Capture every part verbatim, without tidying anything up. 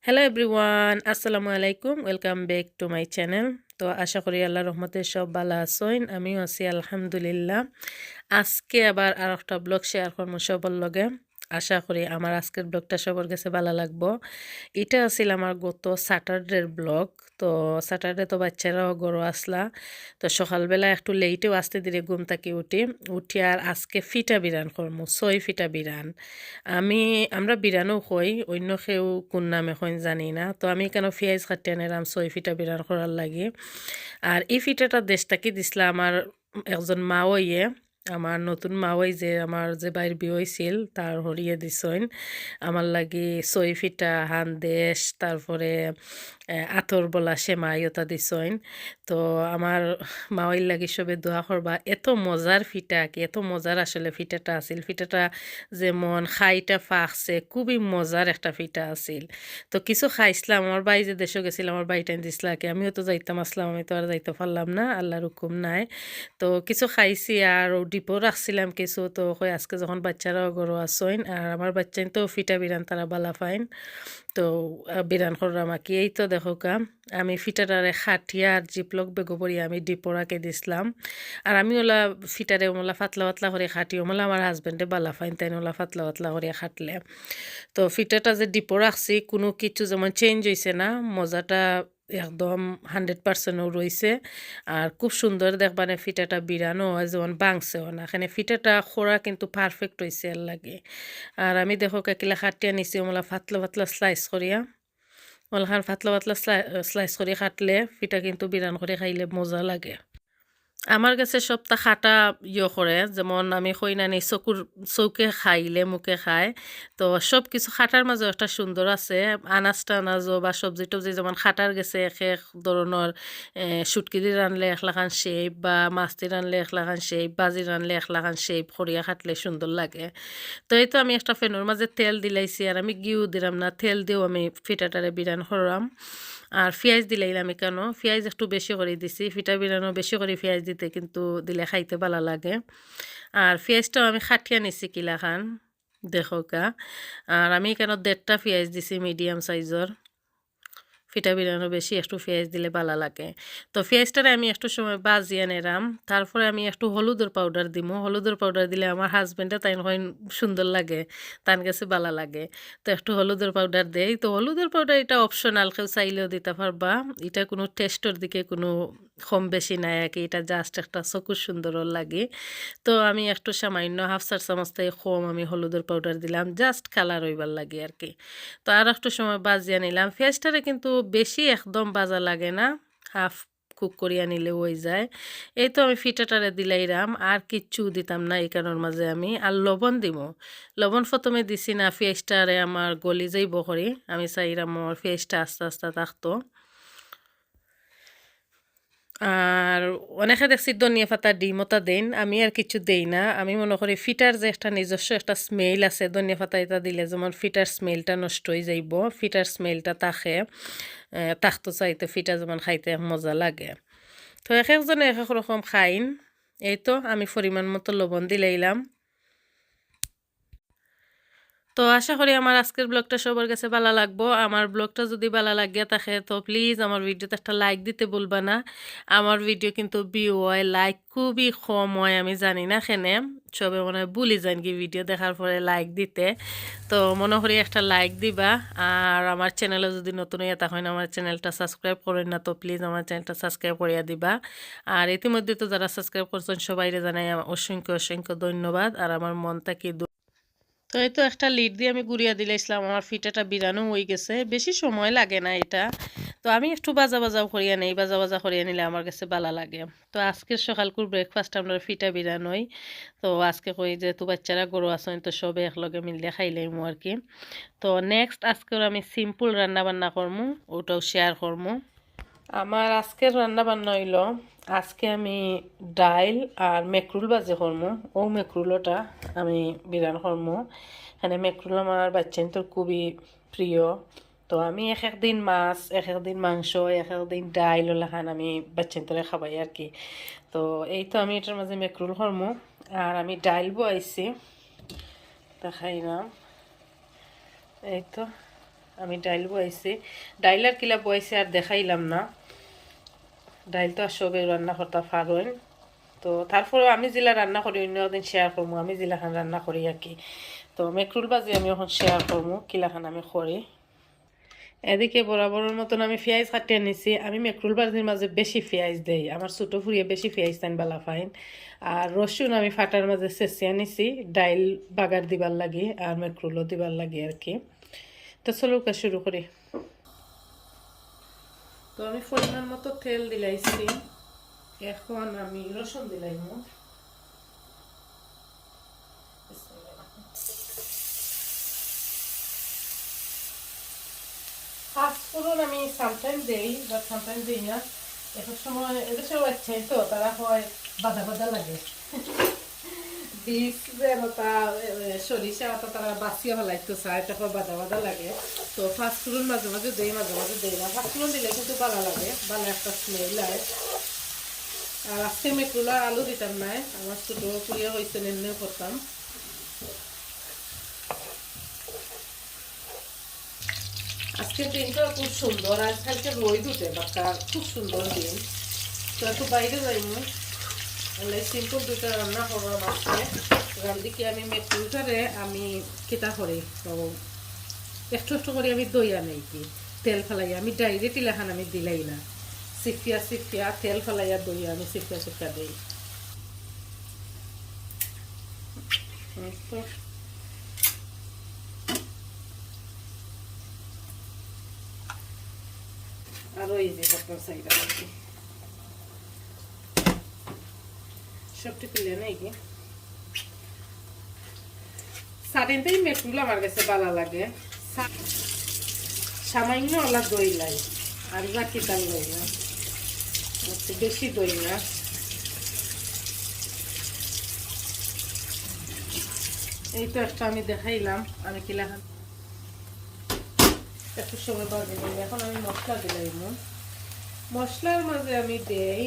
Hello everyone, আসসালামু আলাইকুম, welcome back to my channel। তো আশা করি আল্লাহর রহমতে সব ভালা আছইন, আমিও আছি আলহামদুলিল্লাহ। আজকে আবার আর একটা ব্লগ শেয়ার করমু সবর লগে। আশা করি আমার আজকের ব্লগটা সবর গেছে ভালা লাগবো। ইটা আছিল আমার গত স্যাটারডের ব্লগ। তো স্যাটারডে তো বাচ্চারাও ঘরো আসলা, তো সকালবেলা একটু লেইটেও আস্তে ধীরে ঘুম থাকি উঠি। উঠি আর আজকে ফিটা বিরান করমু, সই ফিটা বিরান। আমি, আমরা বিরানও কই, অন্য কেউ কোন নামে কইন জানি না। তো আমি কেন পিয়াজ কাটিয়া নেরাম সই ফিটা বিরান করার লাগি। আর এই ফিটাটা দেশ থাকি দিছলা আমার একজন মাওইয়ে, আমার নতুন মাওই যে আমার যে বাইর বিয়া অইছিল, তার হরিয়ে দিছইন আমার লাগি সই ফিটা, হান্দেশ, তারপরে, এ, আতর বলা সেমাই ওটা দিছইন। তো আমার মাওইর লাগি সবে দোয়া করবা। এত মজার ফিটা কি, এত মজার আসলে ফিটাটা আছিল। ফিটাটা যেমন খাইটা ফাঁকছে, খুবই মজার একটা ফিটা আছিল। তো কিছু খাইছিলাম, আমার ভাই যে দেশো গেছিল, আমার ভাইটাইন দিছলা কি, আমিও তো যাইতাম আসলাম, আমি তো আর যাইতে পারলাম না, আল্লাহর হুকুম নাই। তো কিছু খাইছি আর ও ডিপো রাখছিলাম কিছু, তো কই আজকে যখন বাচ্চারাও ঘরো আছইন, আর আমার বাচ্চাইন তো ফিটা বিরান তারা ভালা পাইন, তো, আহ, বিরান করলাম আর কি। এই তো দেখো কা, আমি ফিটাটারে খাটিয়া আর জিপলক বেগো ভরি আমি ডিপো রাখি দিছলাম। আর আমি ওলা ফিটারে ওলা পাতলা পাতলা করি খাটি, ওলা আমার হাজবেন্ডে ভালা পাইন, তাইন ওলা পাতলা পাতলা করি খাটলে। তো ফিটাটা যে ডিপো রাখছি, কোনো কিছু যেমন চেঞ্জ অইছে না, মজাটা একদম হান্ড্রেড পার্সেন্টও রইছে। আর খুব সুন্দর দেখবানে ফিটাটা বিরানও হয়, যেমন ভাঙছেও না। এখানে ফিটাটা করা কিন্তু পারফেক্ট অইছে এর লাগি। আর আমি দেখো কা কিলা খাটিয়া নিছি, ওলা পাতলা পাতলা স্লাইস করিয়া, ওলাখান পাতলা পাতলা স্লাই-, স্লাইস করি কাটলে ফিটা কিন্তু বিরান করি খাইলে মজা লাগে। আমার গেছে সবটা খাটা ইয়ে করে, যেমন আমি কই না নি চকুর, চৌকে খাইলে মুখে খায়। তো সব কিছু খাটার মাঝে একটা সুন্দর আছে, আনাজ টানাজও বা সবজি টবজি যেমন খাটার গেছে এক এক ধরনর, এ, শুটকি দি রানলে এক লাখান শেপ, বা মাছ দি রানলে এক লাখান শেপ, ভাজি রানলে এক লাখান শেপ করিয়া খাটলে সুন্দর লাগে। তো এই তো আমি একটা ফ্যানর মাঝে তেল দিলাইছি, আর আমি ঘিউ দিলাম না, তেল দিয়াউ আমি ফিটাটারে বিরান করলাম। আর পিয়াজ দিলাইলাম এখানো, পিয়াজ একটু বেশি করি দিছি, ফিটা বিরানো বেশি করি পিয়াজ দিতে কিন্তু দিলে খাইতে ভালা লাগে। আর পিয়াজটাও আমি কাটিয়া নিছি কিলাখান, দেখো কা। আর আমি এখানো দেড়টা পিয়াজ দিছি মিডিয়াম সাইজর। ফিটা বিরানো বেশি একটু পিয়াজ দিলে ভালা লাগে। তো পিয়াজটারে আমি একটু সময় ভাজিয়া নেরাম, তারপরে আমি একটু হলুদর পাউডার দিমু। হলুদর পাউডার দিলে আমার হাজবেন্ডে তাইন কইন সুন্দর লাগে, তান গেছে ভালা লাগে। তো একটু হলুদর পাউডার দেই। তো হলুদর পাউডার এটা অপশনাল, কেউ চাইলেও দিতা পারবা। এটা কোনো টেস্টর দিকে কোনো কম বেশি নাই আর কি, এটা just একটা চকুর সুন্দরর লাগি। তো আমি একটু সামান্য হাফ চা চামচ থাকি কম আমি হলুদর পাউডার দিলাম, just কালার অইবার লাগি আর কি। তো আর একটু সময় ভাজিয়া নিলাম। পিয়াজটারে কিন্তু বেশি একদম ভাজা লাগে না, হাফ কুক করিয়া নিলেউ অই যায়। এই তো আমি ফিটাটারে দিলাইরাম, আর কিচ্ছু দিতাম না এখানর মাঝে আমি। আর লবণ দিমু, লবণ প্রথমে দিছি না, পিয়াজটারে আমার গলি যাইবো করি, আমি চাইরাম আমার পিয়াজটা আস্তা আস্তা থাকতো। আর অনেকে দেখছি ধনিয়া পাতা ডিম ওটা দেইন, আমি আর কিছু দেই না। আমি মনে করি ফিটার যে একটা নিজস্ব একটা স্মেল আছে, ধনিয়া পাতা এটা দিলে যেমন ফিটার স্মেলটা নষ্ট অই যাইবো, ফিটার স্মেলটা থাকে, আহ, থাকতো চাইতে ফিটা যেমন খাইতে মজা লাগে। তো এক একজনে এক এক রকম খাইন। এই তো আমি পরিমাণ মতো লবণ দিলাইলাম। তো আশা করি আমার আজকের ব্লগটা সবার গেছে ভালা লাগবো। আমার ব্লগটা যদি ভালা লাগিয়া থাকে তো প্লিজ আমার ভিডিওতে একটা লাইক দিতে ভুলবা না। আমার ভিডিও কিন্তু ভিউ হয়, লাইক খুবই কম হয়, আমি জানি না কেনে। সবে মনে হয় ভুলি যাইন কি ভিডিও দেখার পরে লাইক দিতে। তো মনে করি একটা লাইক দিবা। আর আমার চ্যানেলে যদি নতুন অইয়া থাকইন, আমার চ্যানেলটা সাবস্ক্রাইব করইন না, তো প্লিজ আমার চ্যানেলটা সাবস্ক্রাইব করিয়া দিবা। আর ইতিমধ্যে তো যারা সাবস্ক্রাইব করছেন, সবাইরে জানাই অসংখ্য অসংখ্য ধন্যবাদ। আর আমার মন থাকি দো-, তো এই তো একটা লিড দিয়া আমি গুড়িয়া দিলাইছিলাম, আমার ফিটাটা বিরানো অই গেছে, বেশি সময় লাগে না এটা। তো আমি একটু বাজা বাজাও করিয়া নেই, বাজা বাজা করিয়া নিলে আমার গেছে ভালা লাগে। তো আজকের সকালকুর ব্রেকফাস্ট আমরা ফিটা বিরানোই। তো আজকে কই যেহেতু বাচ্চারা ঘরো আছইন, তো সবে একলগে মিললে খাইলাইমু আর কি। তো নেক্সট আজকের আমি সিম্পল রান্না বান্না করমু, ওটাও শেয়ার করমু। আমার আজকের রান্না বান্না অইলো, আজকে আমি ডাইল আর মেকরুল ভাজি করমু। ও মেকরুলটা আমি বিরান করমু। এখানে মেকরুল আমার বাচ্চাইন্তর খুবই প্রিয়। তো আমি এক এক দিন মাছ, এক এক দিন মাংস, এক এক দিন ডাইল ওলাখান আমি বাচ্চাইন্তরে খাবাই আর কি। তো এই তো আমি এটার মাঝে মেকরুল করমু, আর আমি ডাইল বওয়াইছি, দেখাইলাম। এই তো, আমি ডাইল বওয়াইছি, ডাইল আর কিলা বওয়াইছি আর দেখাইলাম না। ডাইল তো আর সবে রান্না করতা পারইন। তো তারপরেও আমি যেলা রান্না করি, অন্য একদিন শেয়ার করমু আমি যেলাখান রান্না করি আর কি। তো মেকরুল ভাজি আমি এখন শেয়ার করমু কিলাখান আমি করি। এদিকে বরাবরর মতন আমি পিয়াইজ কাটিয়া নিছি। আমি মেকরুল ভাজির মাঝে বেশি পিয়াইজ দেই, আমার ছোট ফুড়িয়ে বেশি পিয়াইজ তাইন বালা পাইন। আর রসুন আমি ফাটার মাঝে ছেঁচিয়া নিছি, ডাইল বাগার দিবার লাগি আর মেকরুলও দিবার লাগি আর কি। তো চলো, ওকে শুরু করি। তো আমি পরিমাণ মতো তেল দিলাইছি, এখন আমি রসুন দিলাইমু। পাঁচ ফোড়ন আমি সামটাইম দেই, বাট সামটাইম দেই না। এখন সময় এদেশে বাচ্চাই তো, তারা হয় বাদা বাদা লাগে। বিষ যেন তা, এ, সরিষা অতা তারা বাছিয়া ফালাইতো চায়, তখন বাদা বাদা লাগে। তো পাঁচ ফোড়ন মাঝে মাঝে দেই, মাঝে মাঝে দেই না। পাঁচ ফোড়ন দিলে কিন্তু বালা লাগে, বালা একটা স্মেল আয়। আর আজকে মেকরুল আর আলু দিতাম নায়, আমার ছোট ফুড়িয়ে কইছে এমনেও করতাম। আজকের দিনটা খুব সুন্দর, আজ কালকে রোদ উঠে, বাক্কা খুব সুন্দর দিন। তো একটু বাইরে যাইমু, এলাই সিম্পল দুইটা রান্না করলাম আজকে। রান্ধি কি আমি মেকরুলটারে আমি কিতা করি, তো একটু একটু করি আমি দইয়া নেই কি, তেল ফালাইয়া আমি ডাইরেক্ট ইলাখান আমি দিলাই না, সিফিয়া সিফিয়া তেল ফালাইয়া দইয়া আমি সিফিয়া সিফিয়া দেই। এই তো। আরো এই যে আপনার সাইডে আর কি। সবটি তুলে নেই কি? সারাদিনতেই মেকরুল আমার কাছে বালা লাগে। সা-, সামান্য ওলা দই লাই, আর বাকি তার লাই না, একটু বেশি দই না। এই তো একটা আমি দেখাইলাম, আমি কিলাখান একটু সময় বাদে দিই। এখন আমি মশলা দিলাম। মশলার মাঝে আমি দেই,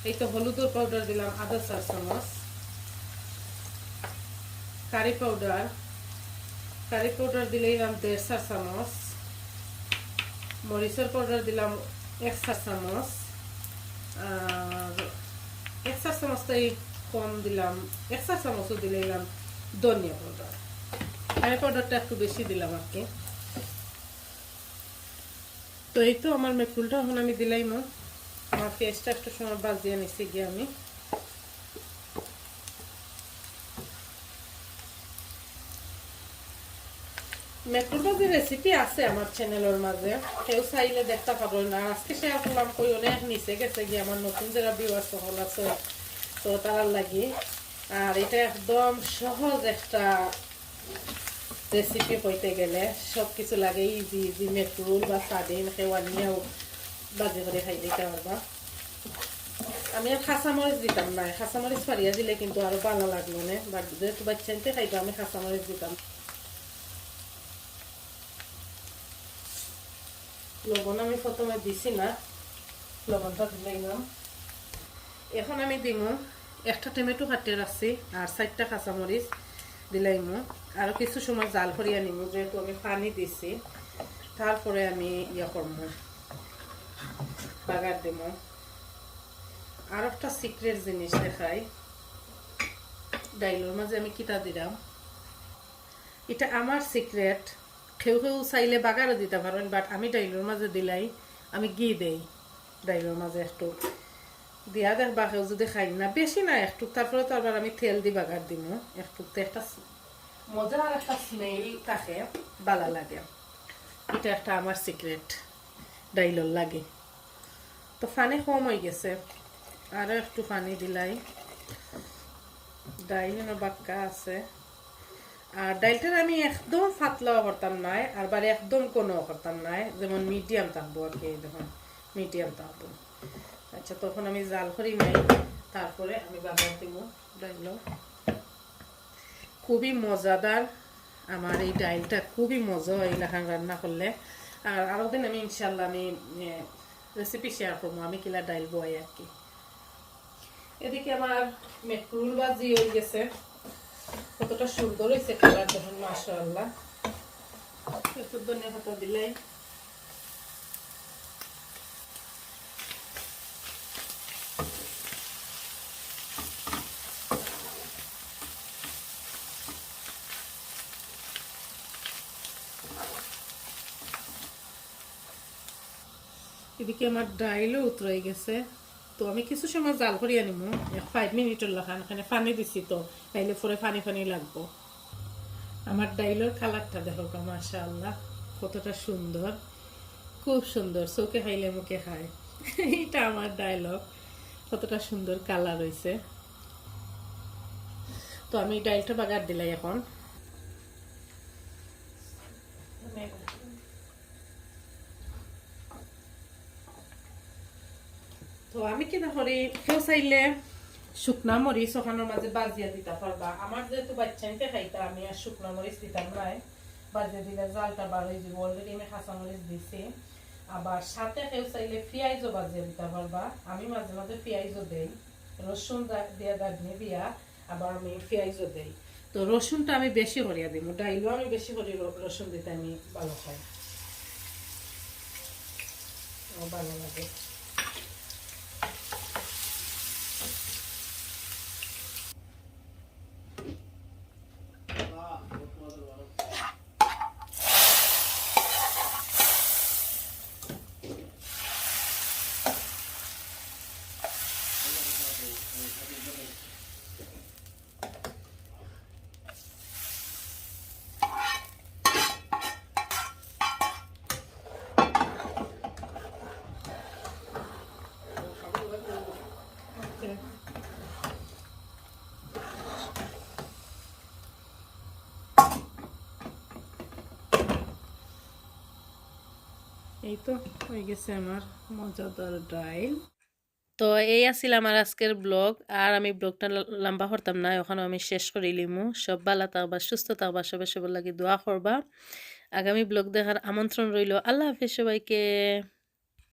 এই তো হলুদর পাউডার দিলাম আধা চা চামচ, কারি পাউডার, কারি পাউডার দিলাইলাম দেড় চা চামচ, মরিচর পাউডার দিলাম এক চা চামচ, আর এক চা চামচ তাই কম দিলাম, এক চা চামচও দিলাইলাম ধনিয়া পাউডার। কারি পাউডারটা একটু বেশি দিলাম আর কি। তো এই তো আমার মেকরুলটা এখন আমি দিলাইমু। আমার পেঁয়াজটা একটু সময় বাজিয়া নিছি গিয়ে আমি। মেকরুল ভাজির রেসিপি আছে আমার চ্যানেলর মাঝে, কেউ চাইলে দেখতা পারইন। আর আজকে শেয়ার করলাম কই অনেক নিচে গেছে গিয়ে আমার নতুন যারা ভিউয়ার্স সকল আছে, তো তারার লাগি। আর এটা একদম সহজ একটা রেসিপি কইতে গেলে, সব কিছু লাগে ইজি ইজি, মেকরুল বা সার্ডিন কেউ আনিয়াও বাজি করে খাই দিতে পারবা। আমি আর কাঁচামরিচ দিতাম না, কাঁচামরিচ ফাড়িয়া দিলে কিন্তু আরো ভালা লাগলো নে, বাট যেহেতু বাচ্চাইন্তে খাইতো আমি কাঁচামরিচ দিতাম। লবণ আমি প্রথমে দিছি না, লবণটা দিলাইলাম। এখন আমি দিমু একটা টমেটো কাটিয়া রাখছি আর চারটা কাঁচামরিচ দিলাইমু। আরো কিছু সময় জাল করিয়া নিমু, যেহেতু আমি পানি দিছি। তারপরে আমি ইয়া করমু, বাগার দিমু। আর একটা সিক্রেট জিনিস দেখাই, ডাইলর মাঝে আমি কিতা দিলাম, এটা আমার সিক্রেট। কেউ কেউ চাইলে বাগারও দিতা পারইন, বাট আমি ডাইলর মাঝে দিলাই, আমি ঘি দেই ডাইলর মাঝে একটু। দিয়া দেখবা কেউ যদি খাইন না, বেশি না একটু, তারপরে তো আবার আমি তেল দি বাগার দিমু একটু, তো একটা স-, মজা আর একটা স্মেল থাকে, ভালা লাগে। এটা একটা আমার সিক্রেট ডাইলর লাগে। তো পানি কম অই গেছে, আরো একটু পানি দিলাই। ডাইল এনো বাক্কা আছে। আর ডাইলটার আমি একদম পাতলাও করতাম নায়, আর বারে একদম ঘনও করতাম নায়, যেমন মিডিয়াম থাকবো আর কি, এই দেখুন মিডিয়াম থাকবো। আচ্ছা, তখন আমি জাল করি নাই, তারপরে আমি বাগার দিমু ডাইল। খুবই মজাদার আমার এই ডাইলটা, খুবই মজা হয় এলাখান রান্না করলে। আর আরো দিন আমি ইনশাল্লাহ আমি, এ, রেসিপি শেয়ার করবো আমি কিলা ডাইল বওয়াই আর কি। এদিকে আমার মেকরুল ভাজি হয়ে গেছে, কতটা সুন্দর হয়েছে কালার, দেখুন মাশাআল্লাহ। একটু ধনিয়া পাতা দিলাই। এদিকে আমার ডাইলও উতরাই গেছে, তো আমি কিছু সময় জাল করিয়া নিমু, এক পাঁচ মিনিটর লাখান, এখানে পানি দিছি তো, তাইলে পরে পানি পানি লাগবো। আমার ডাইলর কালারটা দেখো গো, মাশাআল্লাহ, কতটা সুন্দর, খুব সুন্দর, চোখে খাইলে মুখে খায়। এটা আমার ডাইলগ, কতটা সুন্দর কালার হইছে। তো আমি ডাইলটা বাগার দিলাই এখন। তো আমি কিতা করি, কেউ চাইলে শুকনা মরিচ ওখানোর মাঝে বাজিয়া দিতা পারবা। আমার যেহেতু বাচ্চাইন্তে খাইতা, আমি আর শুকনা মরিচ দিতাম নায়। বাজিয়া দিলে জালটা বার হয়ে যাবে। Already আমি কাঁচা মরিচ দিছি। আবার সাথে কেউ চাইলে পিয়াইজও বাজিয়া দিতা পারবা। আমি মাঝে মাঝে পিয়াইজও দেই, রসুন দা-, দিয়া, দারচিনি দিয়া, আবার আমি পিয়াইজও দেই। তো রসুনটা আমি বেশি করিয়া দিমু, ডাইলও আমি বেশি করি র-, রসুন দিতে আমি ভালো খাই, আমার ভালো লাগে। এই তো হয়ে গেছে আমার মজাদার ডাইল। তো এই আছিল আমার আজকের ব্লগ। আর আমি ব্লগটা ল-, লম্বা করতাম না, ওখানে আমি শেষ করি লিমু। সব ভালা থাকবা, সুস্থ থাকবা, সবে সবার লাগি দোয়া করবা। আগামী ব্লগ দেখার আমন্ত্রণ রইল। আল্লাহ হাফেজ সবাইকে।